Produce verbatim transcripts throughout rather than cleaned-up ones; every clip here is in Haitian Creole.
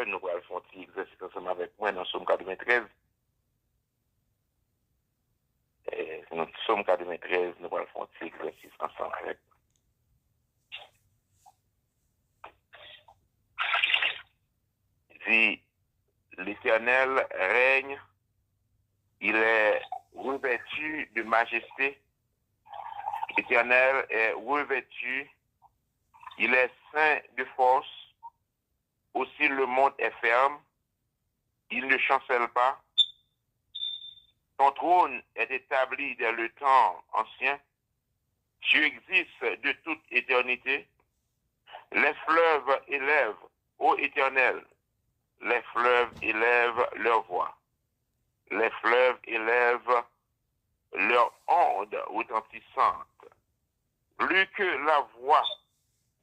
nou pral fè yon ti egzèsis ansanm avèk mwen nan Sòm katreventrèz. Eh, nan Sòm katreventrèz, nou pral fè yon ti egzèsis ansanm avèk mwen. Li di, L'Éternel règne, il est revêtu de majesté. L'Éternel est revêtu, il est ceint de force. Aussi le monde est ferme, il ne chancelle pas. Ton trône est établi dès le temps ancien. Tu existes de toute éternité. Les fleuves élèvent, ô Éternel, les fleuves élèvent leur voix. Les fleuves élèvent leurs ondes retentissantes. Plus que la voix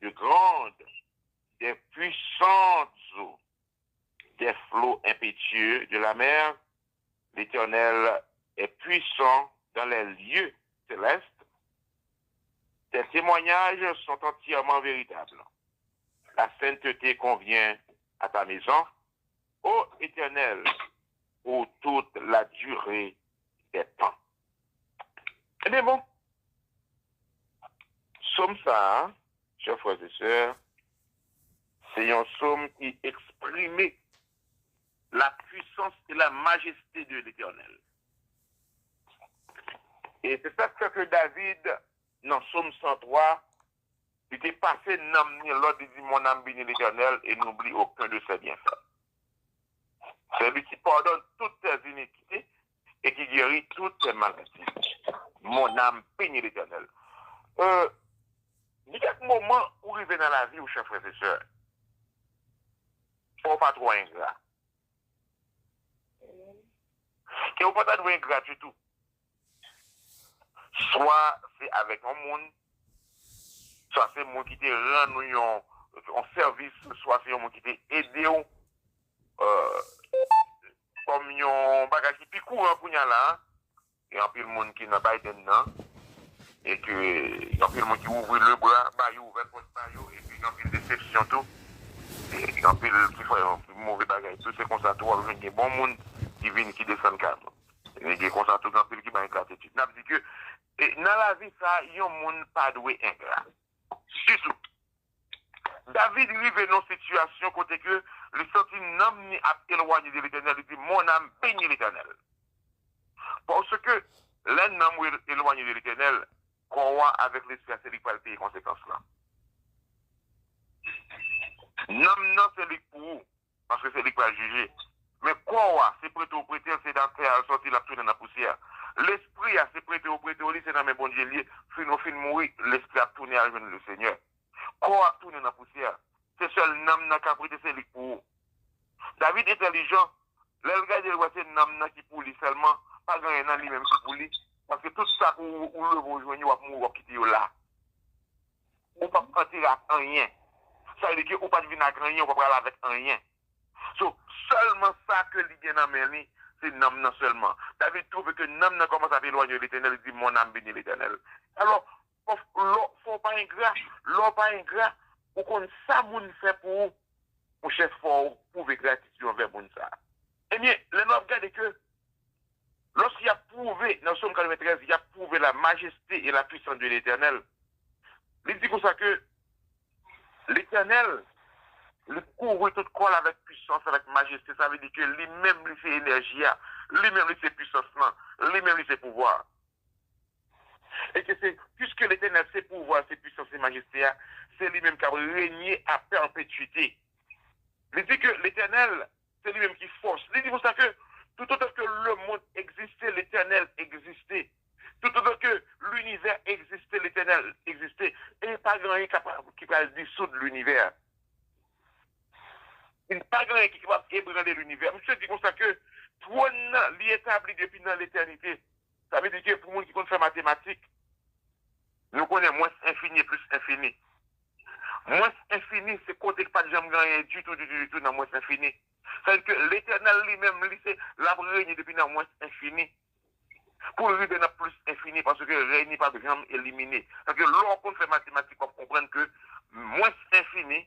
de grandes, des puissantes eaux, des flots impétueux de la mer, l'Éternel est puissant dans les lieux célestes. Tes témoignages sont entièrement véritables. La sainteté convient à ta maison, ô Éternel, pour toute la durée des temps. Ebyen bon, sòm sa a, chè frè e sè, se yon sòm ki eksprime la puissance et la majesté de l'Éternel. E se sa k fè ke David, nan sòm san twa, li te pase nanm ni lòd, li di, Mon âme bénit l'Éternel et n'oublie aucun de ses bienfaits. C'est lui qui pardonne toutes tes iniquités et qui guérit toutes tes maladies. Mon âme bénit l'Éternel. Euh, gen kèk moman ou rive nan lavi w, chè frè e sè, fò w pa twò engra. E ou pa ta dwe engra ditou. Swa se avèk yon moun, swa se moun ki te rann ou yon, yon sèvis, swa se yon moun ki te ede w, euh, kòm yon bagay ki pi kouran kounye a la a. Gen anpil moun ki nan Biden nan, e ke gen anpil moun ki ouvri lebra ba yo, ouvè pòt ba yo, epi gen anpil desepsyon tou. E gen anpil ki fè yon move bagay tou. Se konsa tou w ap jwenn gen bon moun ki vin, ki desann kay mwen. E gen konsa tou gen anpil ki bay gratitid. N ap di ke, e, nan lavi sa, yon moun pa dwe engra ditou. David rive nan yon sitiyasyon kote ke li santi nanm ni ap elwanye de Letènèl, li di, Mon âme bénit l'Éternel. Paske lè nanm ou el- elwanye de Letènèl, kò a avèk lespri a se li k pral peye konsekans lan. Nanm nan se li k pou ou, paske se li k pral jije. Men kò a, se prete ou prete l, se nan tè a l sòti, l ap tounen nan pousyè. Lespri a, se prete ou prete w li, se nan men Bondye l ye. Fin ou fin mouri, lespri a ap tounen al jwenn Lesenyè. Kò a ap tounen nan pousyè. Se sèl nanm nan k ap rete, se li k pou ou. David entèlijan. Lè l gade, l wè se nanm nan ki pou li sèlman, pa gen anyen nan li menm ki pou li. Paske tout sa ke ou, ou leve w jwenn yo, w ap mouri, w ap kite yo la. Ou p ap antere ak anyen. Sa vle di ke ou pa t vin ak anyen, ou pa pral avèk anyen. So, sèlman sa ke li gen nan men li, se nanm nan sèlman. David twouve ke nanm nan kòmanse ap elwanye de Letènèl, li di, Mon âme bénit l'Éternel. Alò, fò, lè w, fò w pa engra. Lè w pa engra, ou konn sa moun fè pou ou, monchè, fò w pwouve gratitid anvè moun sa a. Ebyen, lè nou ap gade ke, lòske y ap pwouve, nan Sòm katreventrèz, y ap pwouve la majesté et la puissance de l'Éternel, li di konsa ke Letènèl, li kouvri tout kò l avèk pwisans, avèk majeste. Sa vle di ke li menm, li se enèji a, li menm, li se pwisans lan, li menm, li se pouvwa a. E ke se, puiske Letènèl se pouvwa, se pwisans, se majeste a, se li menm k ap renye a pèpetwite. Li di ke Letènèl, se li menm ki fòs. Li di konsa ke, Tout autant que le monde existe, l'Éternel existe. Tout autant que l'univers existe, l'Éternel existe. E pa gen anyen ki pral disoud linivè. Pa gen anyen ki kapab ebranle linivè. Misye di konsa ke twòn nan, li etabli depi nan letènite. Sa vle di ke pou moun ki konn fè matematik, nou konnen mwens enfini e plis enfini. Mwens enfini, se kote k pa t janm gen anyen ditou, ditou, ditou nan mwens enfini. Sa vle di ke Letènèl li menm, li se, l ap renye depi nan mwens enfini. Pou l rive nan plis enfini, paske rèy li p ap janm elimine. Paske lè w konn fè matematik, w ap konprann ke mwens enfini,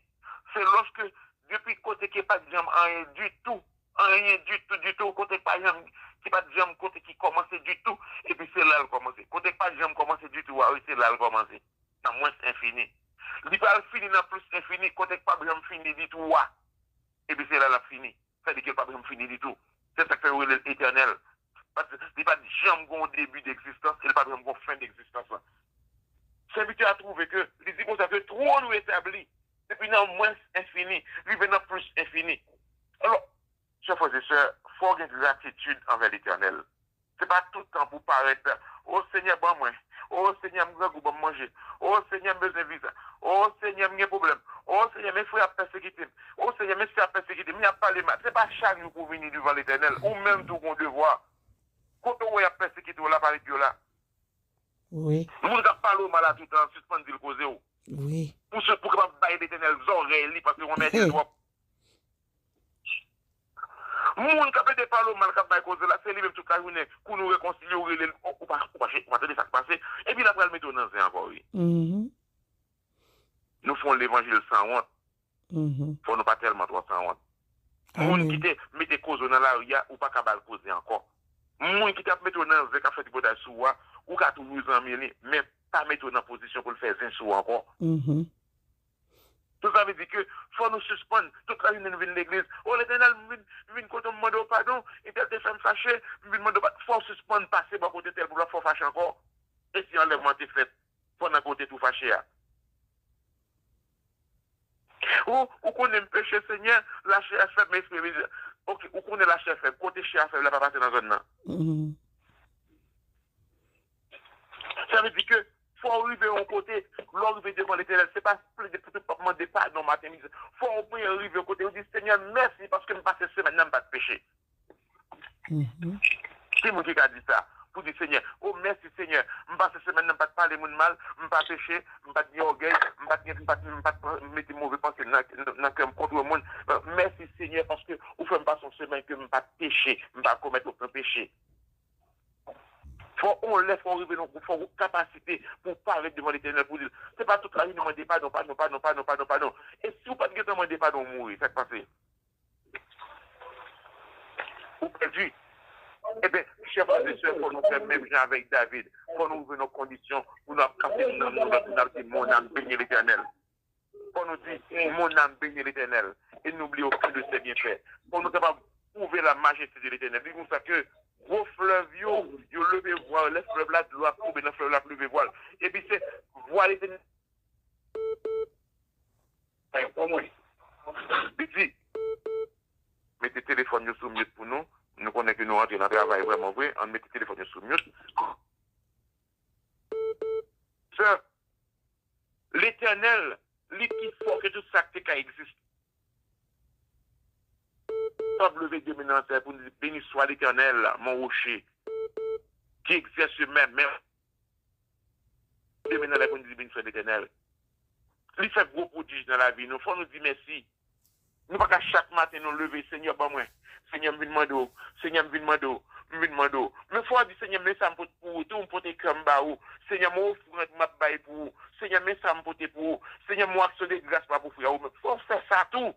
se lòske depi kote ke pa t janm anyen ditou, anyen ditou, ditou, kote k pa janm, ki pa t janm kote ki kòmanse ditou, epi se la l kòmanse. Kote k pa t janm kòmanse ditou a, wi, se la l kòmanse. Nan mwens enfini. Li pral fini nan plis enfini, kote k pa t janm fini ditou a. Epi se la l ap fini. Sa vle di ke l pa t janm fini ditou. Se sa k fè yo rele l etènèl. Paske li pa t janm gen yon debi degzistans, e li pa t janm gen yon fen degzistans lan. Sèvitè a twouve ke, li di konsa ke twòn ou etabli depi nan mwens enfini, rive nan plis enfini. Alò, chè frè e sè, fò w gen gratitid anvè Letènèl. Se pa tout tan pou w parèt, o Senyè, ban mwen, o Senyè, m grangou, ban m manje, o Senyè, m bezwen viza, o Senyè, m gen pwoblèm, o Senyè, men frè ap pèsekite m, o Senyè, men sè ap pèsekite m, y ap pale mal. Se pa chak jou pou w vini devan Letènèl, ou menm tou w gen yon devwa. Kote w wè y ap pèsekite w la, parèt yo la. Wi. Moun k ap pale w mal a tout tan, sispann di l koze w. Wi. Pou se, pou kapab bay Letènèl zòrèy li, paske w anmède l twòp. Moun k ap ede pale w mal, k ap bay koze la, se li menm tout lajounen, kou nou rekonsilye, w rele l, ou, ou pa, ou pa, ou pa tande sa k pase, epi l ap pral mete w nan zen ankò, wi. Mhm. Nou fè yon levanjil sanwont. Mhm. Fò nou pa tèlman twò sanwont. Moun ki te mete koze w nan lari a, ou pa ka ba l koze ankò. Moun ki t ap mete w nan zen, k ap fè tripotay sou ou a, ou ka toujou zanmi li, men pa mete w nan pozisyon pou l fè zen sou ou ankò. Mhm. Tout sa vle di ke fò nou sispann, tout lajounen nou vin legliz. O Letènèl, m vin, m vin kote w, m mande w padon, entèl te fè m fache, m vin mande w padon. Fò w sispann pase bò kote tèl pou l ap fè w fache ankò. E si anlèvman te fèt pandan ke w te tou fache a? Ou, ou konnen m peche, Senyè, lachè a fèb, men espri a vin. Oke, ou konnen lachè a fèb, kote chè a fèb la pa pase nan zòn nan. Mhm. Sa vle di ke fò w rive yon kote, lè w rive devan Letènèl, se pa plede pou w mande padon maten, midi. Fò w priyè rive yon kote, ou di, Senyè, mèsi paske m pase semèn nan, m pa t peche. Mhm. Ki moun ki ka di sa? Pou di, Senyè, o mèsi, Senyè, m pase semèn nan, m pa t pale moun mal, m pa peche, m pa t gen ògèy, m pa t gen, m pa t, m pa t mete move panse nan, nan kè m kont moun. Mèsi, Senyè, paske ou fè m pase yon semèn ke m pa t peche, m pa komèt okenn peche. Fò w lè, fò w rive nan, fò w gen kapasite pou w parèt devan Letènèl pou di l. Se pa tout lajounen mande padon, padon, padon, padon, padon, padon. E si w pa t gentan mande padon, w mouri, sa k pase? Ou pèdi. Eben, chè frè e sè, fò nou fè menm jan avèk David. Fò nou rive nan kondisyon pou nou ap kase nanm nou, pou nou ap di, Mon âme bénit l'Éternel. Fò nou di, Mon âme bénit l'Éternel, et n'oublie aucun de ses bienfaits. Fò nou kapab pwouve la majesté de l'Éternel. Li konsa ke gwo flèv yo, yo leve vwa yo, lè flèv la, dlo ap tonbe nan flèv la, ap leve vwa l. Epi se vwa Letènèl. Li di, mete telefòn yo sou mute pou nou. Nou konnen ke nou rantre nan travay vrèman vre. Ann mete telefòn yo sou mute. Sè, Letènèl, li pi fò ke tout sa ki te ka egziste. Pap leve de men nan syèl pou nou di, Béni soit l'Éternel, mon rocher, qui exerce mes mains. De men nan lè pou nou di, Béni soit l'Éternel. Li fè gwo pwodij nan lavi nou. Fò nou di mèsi. Nou pa ka chak maten nou leve, Senyè, ban mwen. Senyè, m vin mande w. Senyè, m vin mande w. M vin mande w. Men fò w di, Senyè, men sa m pote pou ou tou, m pote kè m ba ou. Senyè, men ofrann m ap bay pou ou. Senyè, men sa m pote pou ou. Senyè, men aksyon de gras m ap ofri a ou. Men fò w fè sa tou.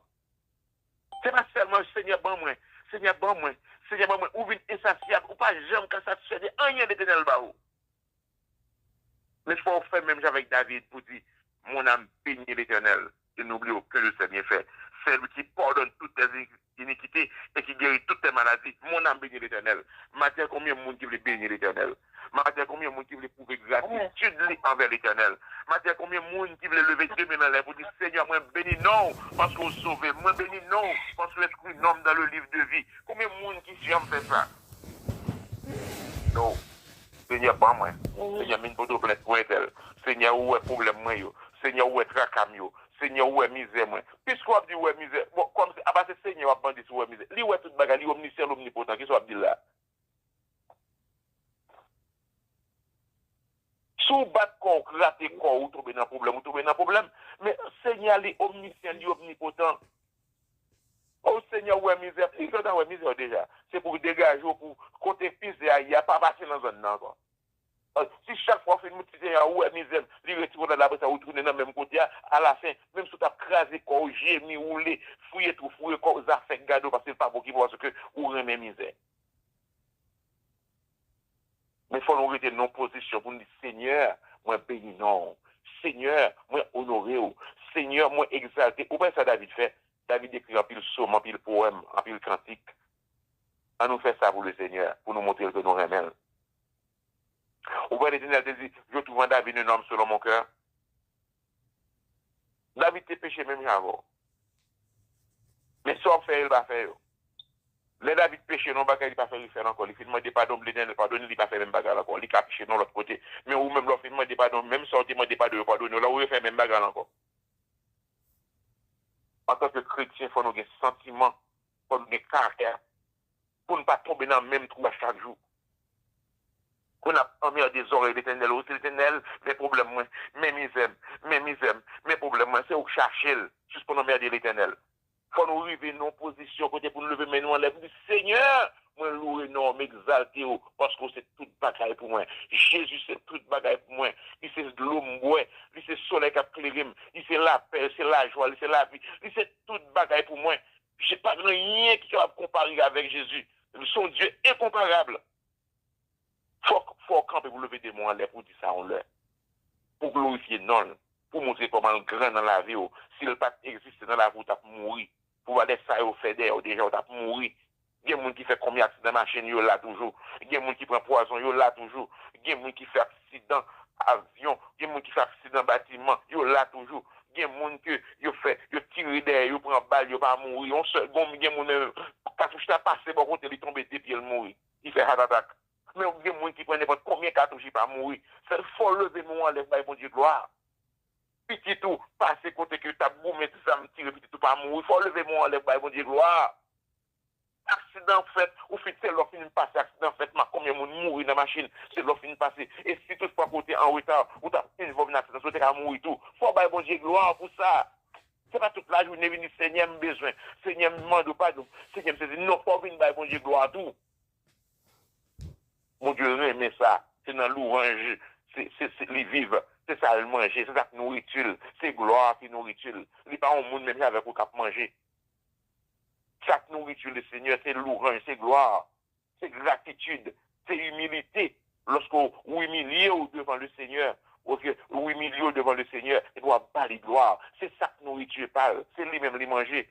Se pa sèlman, Senyè, ban mwen. Senyè, ban mwen. Senyè, ban mwen. Ou vin ensasyab. Ou pa janm ka satisfè de anyen Letènèl ba ou. Men fò w fè menm jan avèk David pou di, Mon âme bénit l'Éternel, et n'oublie aucun de ses bienfaits. C'est lui qui pardonne toutes tes iniquités et qui guérit toutes tes maladies. Mon âme bénit l'Éternel. Maten, konbyen moun ki vle beni Letènèl? Maten, konbyen moun ki vle pwouve gratitid li anvè Letènèl? Maten, konbyen moun ki vle leve de men anlè pou di, Senyè, mwen beni non w paske w sove m. Mwen beni non w paske w eskri non m dans le livre de vie. Konbyen moun ki janm fè sa? Non. Senyè, ban mwen. Senyè, m vin pote w plent pou entèl. Senyè, ou wè pwoblèm mwen yo. Senyè, ou wè traka m yo. Senyè, ou wè mizè mwen. Piske w ap di ou wè mizè, bon, kòmsi, apa se Senyè w ap mande si w wè mizè. Li wè tout bagay, li omnisyan, l omnipotan. Kisa w ap di l la? Si w bat kò w, grate kò w, ou tonbe nan pwoblèm, ou tonbe nan pwoblèm. Men Senyè a, li omnisyan, li omnipotan. O Senyè, ou wè mizè, piske w ta wè mizè w deja. Se pou w degaje w, pou kote mizè a ye a pa pase nan zòn nan ankò. Si chak fwa w fin moute Senyè a, ou wè mizè m, li retire w ladan, apre sa ou tounen nan menm kote a, alafen, menm si w t ap kraze kò w, jemi, woule, fouye twou, fouye kò w, zafè k gade w, paske l pa okipe w, paske ou renmen mizè. Men fò nou rete nan yon pozisyon pou n di, Senyè, mwen beni non w. Senyè, mwen onore w. Senyè, mwen egzalte w. Ou pa wè sa David fè? David ekri anpil sòm, anpil powèm, anpil kantik. Ann nou fè sa pou Lesenyè, pou nou montre l ke nou renmen l. Ou pa wè Letènèl te di, Je trouve en David un homme selon mon cœur. David te peche menm jan avè w. Men sa w ap fè yo, li pa fè yo. Lè David peche nan yon bagay, li pa fè li fè l ankò. Li fin mande padon, Letènèl padone, li pa fè menm bagay la ankò. Li ka peche nan lòt kote. Men ou menm, lè w fin mande padon, menm sa w te mande padon yo padone w la, ou refè menm bagay la ankò. Antanke kretyen, fò nou gen santiman, fò nou gen karaktè, pou n pa tonbe nan menm twou a chak jou. Pou n ap anmède zòrèy Letènèl. O, se Letènèl, men pwoblèm mwen, men mizè m, men mizè m, men pwoblèm mwen. Se ou k chache l, jis pou n anmède Letènèl. Fò nou rive nan yon pozisyon kote pou n leve men nou anlè pou n di, Senyè, mwen loure non w, m egzalte w, paske w se tout bagay pou mwen. Jezi se tout bagay pou mwen. Li se dlo m bwè. Li se solèy k ap klere m. Li se lapè, li se lajwa, li se lavi. Li se tout bagay pou mwen. Je, pa gen anyen ki kapab konpare avèk Jezi. Se yon Dye enkonparab. Fòk, fò w kanpe pou leve de men w anlè pou w di sa yon lè. Pou glorifye non l. Pou w montre kòman l gran nan lavi w. Si l pa t egziste nan lavi w, w t ap mouri. Pou bagay sa yo fè dèyè w deja, w t ap mouri. Gen moun ki fè konbyen aksidan machin, yo la toujou. Gen moun ki pran pwazon, yo la toujou. Gen moun ki fè aksidan avyon, gen moun ki fè aksidan batiman, yo la toujou. Gen moun ke yo fè, yo tire dèyè, yo pran bal, yo pa mouri. Yon sèl, gon, gen moun menm, katouch la pase bò kote, li tonbe de pye, l mouri. Li fè heart attack. Men gen moun ki pran nenpòt konbyen katouch, li pa mouri. Fè, fò w leve men w anlè, bay Bondye glwa. Pitit ou pase kote ke yo t ap goumen, ti zam tire, pitit ou pa mouri. Fò w leve men w anlè, bay Bondye glwa. Aksidan fèt, ou fin, se lè w fin pase, aksidan fèt, ma konbyen moun mouri nan machin, se lè w fin pase. E si toutfwa ke w te anreta, ou t ap envòlv nan aksidan, ou te ka mouri tou. Fò w bay Bondye glwa pou sa. Se pa tout lajounen vin di, Senyè, m bezwen. Senyè, m mande w padon. Senyè, m sezi. Non, fò w vin bay Bondye glwa tou. Bondye renmen sa. Se nan louwanj, se, se, se li viv. Se sa l manje, se sa k nouriti l. Se glwa ki nouriti l. Li pa yon moun menm jan avèk ou k ap manje. Sa k nouriti l, Senyè, se louwanj, se glwa, se gratitid, se imilite. Lòske w imilye w devan Lesenyè, lòske w imilye w devan Lesenyè, epi w ap ba li glwa, se sa k nouriti pa l, se li menm li manje.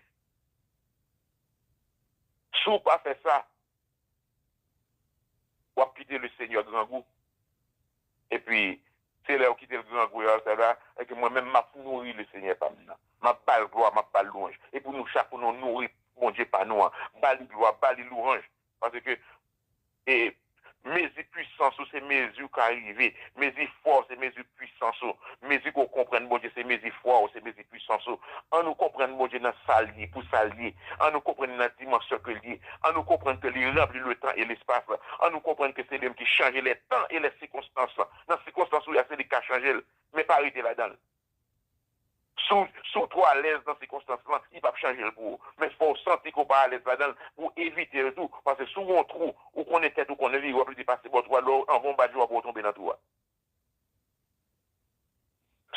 Si w pa fè sa, w ap kite Lesenyè grangou. Epi, se lè w kite l grangou, lè w sa la, e ke mwen menm, m ap nouri Lesenyè pa m nan. M ap ba l glwa, m ap ba l lwanj. E pou nou chak, pou nou nouri Bondye pa nou an. Ba li glwa, ba li lwanj. Paske, e, mezi pwisans ou, se mezi ou ka rive. Mezi fwa w, se mezi pwisans ou. Mezi ke w konprann Bondye, se mezi fwa w, se mezi pwisans ou. Ann nou konprann Bondye nan sa l ye, pou sa l ye. Ann nou konprann nan dimansyon ke l ye. Ann nou konprann ke li ranpli letan e lespas. Ann nou konprann ke se li menm ki chanje lè tan e lè sikonstans. Nan sikonstans ou ye a, se li k ka chanje l. Men pa rete ladan l. Si w, si w twò alèz nan sikonstans lan, li p ap chanje l pou ou. Men fò w santi ke w pa alèz ladan l pou w evite l tou. Paske si w gen yon twou, ou konnen tèt ou konnen vire, w ap lite pase bò twou a, lè w anvan yon bat je w ap wè w tonbe nan twou a.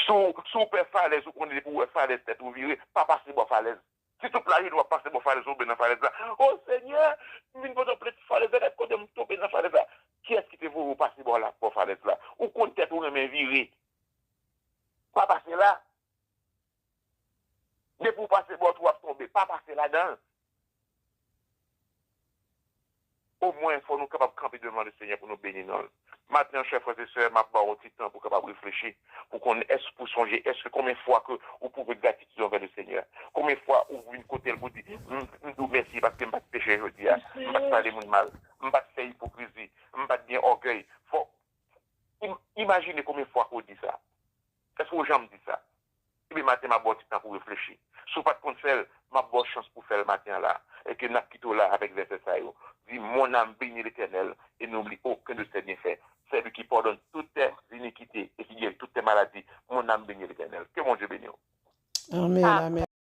Si w, si w pè falèz, ou konnen depi w wè falèz, tèt ou vire, pa pase bò falèz. Si tout lajounen w ap pase bò falèz, ou tonbe nan falèz la, O Senyè, m vin pote w plent falèz la, gad kote m tonbe nan falèz la. Kiyès ki te voye w pase bò la, bò falèz la? Ou konn tèt ou renmen vire. Pa pase la. Depi w pase bò twou w ap tonbe, pa pase ladan l. Omwen, fò nou kapab kanpe devan Lesenyè pou nou beni non l. Maten an, chè frè e sè, m ap ba w yon ti tan pou w kapab reflechi, pou konnen, èske, pou sonje, èske konbyen fwa ke ou pwouve gratitid anvè Lesenyè? Konbyen fwa ou vin kote l pou di, m, m di w mèsi paske m pa t peche jodi a, m pa t pale moun mal, m pa t fè ipokrizi, m pa t gen ògèy? Fò, im-, imajine konbyen fwa ke w di sa. Èske w janm di sa? Ebyen, maten, m ap ba w ti tan pou w reflechi. Si w pa t konn fè l, m ap ba w chans pou w fè l maten an la. E ke n ap kite w la avèk vèsè sa yo. Dis, Mon âme bénit l'Éternel et n'oublie aucun de ses bienfaits. C'est lui qui pardonne toutes tes iniquités et qui guérit toutes tes maladies. Mon âme bénit l'Éternel. Ke Bondye beni w. Amèn, amèn.